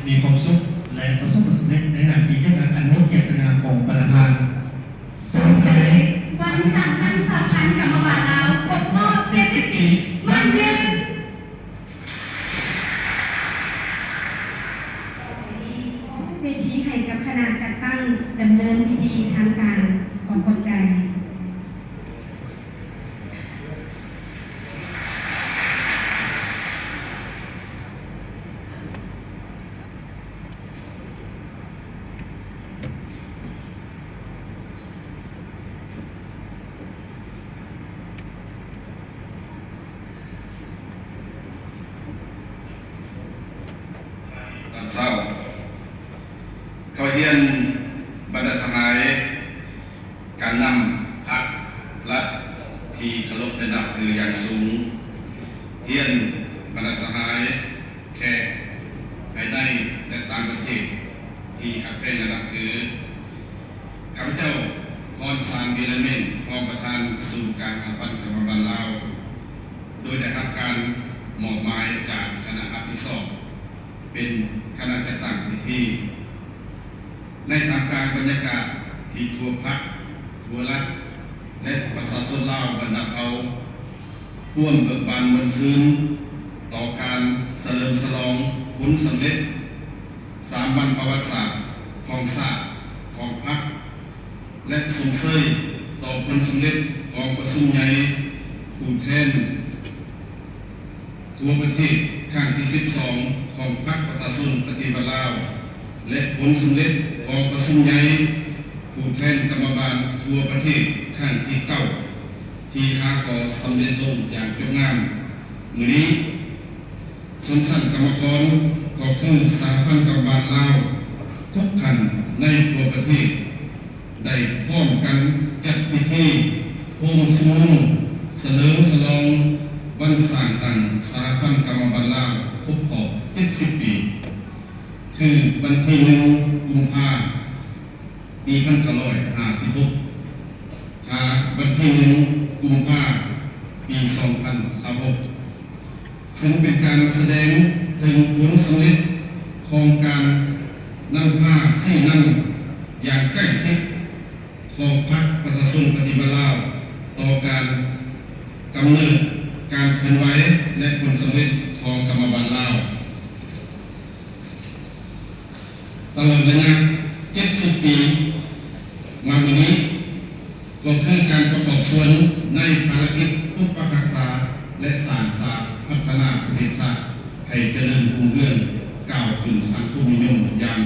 ມີຄວາມສຸກ ແລະ ປະສົບຜົນສຳເລັດໃນໜ້າທີ່ການງານອັນມີກຽດສະຫງ່າຂອງປະທານ. ສວຍໃສວັນສາມັນສະຫະພັນກຳມະບານລາວ ຄົບຮອບເຈັດສິບປີ ໝັ້ນຍືນ. ເວທີໃຫ້ກັບຄະນະຈັດຕັ້ງດຳເນີນພິທີທາງການ. ຂໍຂອບໃຈ. ຕອນເຊົ້າ ຂໍຮຽນບັນດາສະຫາຍ ການນຳພັກລັດທີ່ເຄົາລົບ ແລະ ນັບຖືຢ່າງສູງ, ຮຽນບັນດາສະຫາຍແຂກພາຍໃນ ແລະ ຕ່າງປະເທດທີ່ຮັກແພງ ແລະ ນັບຖື. ຂ້າພະເຈົ້າ ພອນສານ ວິລະເມນ ຮອງປະທານສູນກາງສະຫະພັນກຳມະບານລາວ ໂດຍໄດ້ຮັບການມອບໝາຍຈາກຄະນະຮັບຜິດຊອບ ເປັນຄະນະຈັດຕັ້ງພິທີ. ໃນທ່າມກາງບັນຍາກາດທີ່ທົ່ວພັກ, ທົ່ວລັດ ແລະ ປະຊາຊົນລາວບັນດາເຜົ່າ ຮ່ວມເບີກບານມ່ວນຊື່ນຕໍ່ການສະເຫຼີມສະຫຼອງຜົນສຳເລັດສາມວັນປະຫວັດສາດຂອງຊາດ, ຂອງພັກ ແລະ ຊົມເຊີຍຕໍ່ຜົນສຳເລັດກອງປະຊຸມໃຫຍ່ຜູ້ແທນ ທົ່ວປະເທດຄັ້ງທີສິບສອງ ຂອງພັກປະຊາຊົນປະຕິວັດລາວ ແລະ ຜົນສຳເລັດກອງປະຊຸມໃຫຍ່ຜູ້ແທນກຳມະບານທົ່ວປະເທດຄັ້ງທີເກົ້າ ທີ່ຫາກໍສຳເລັດລົງຢ່າງຈົບງາມ. ມື້ນີ້ ຊົນຊັ້ນກຳມະກອນ ກໍຄືສະຫະພັນກຳມະບານລາວທຸກຂັ້ນໃນທົ່ວປະເທດ ໄດ້ພ້ອມກັນຈັດພິທີໂຮມຊຸມນຸມສະເຫຼີມສະຫຼອງວັນສ້າງຕັ້ງສະຫະພັນກຳມະບານລາວຄົບຮອບເຈັດສິບປີ ຄືວັນທີໜຶ່ງ ກຸມພາ ປີພັນເກົ້າຮ້ອຍຫ້າສິບຫົກ ຫາວັນທີໜຶ່ງ ກຸມພາ ປີສອງພັນຊາວຫົກ ເຊິ່ງເປັນການສະແດງເຖິງຜົນສຳເລັດຂອງການນຳພາຊີ້ນຳຢ່າງໃກ້ຊິດຂອງພັກປະຊາຊົນປະຕິວັດລາວ ຕໍ່ການກຳເນີດ, ການເຄື່ອນໄຫວ ແລະ ຜົນສຳເລັດຂອງກຳມະບານລາວ. ຕະຫຼອດໄລຍະເຈັດສິບປີມາມື້ນີ້ ກໍຄືການປະກອບສ່ວນໃນພາລະກິດປົກປັກຮັກສາ ແລະ ສ້າງສາພັດທະນາປະເທດຊາດໃຫ້ຈະເລີນຮຸ່ງເຮືອງ ກ້າວຂຶ້ນສັງຄົມນິຍົມຢ່າງ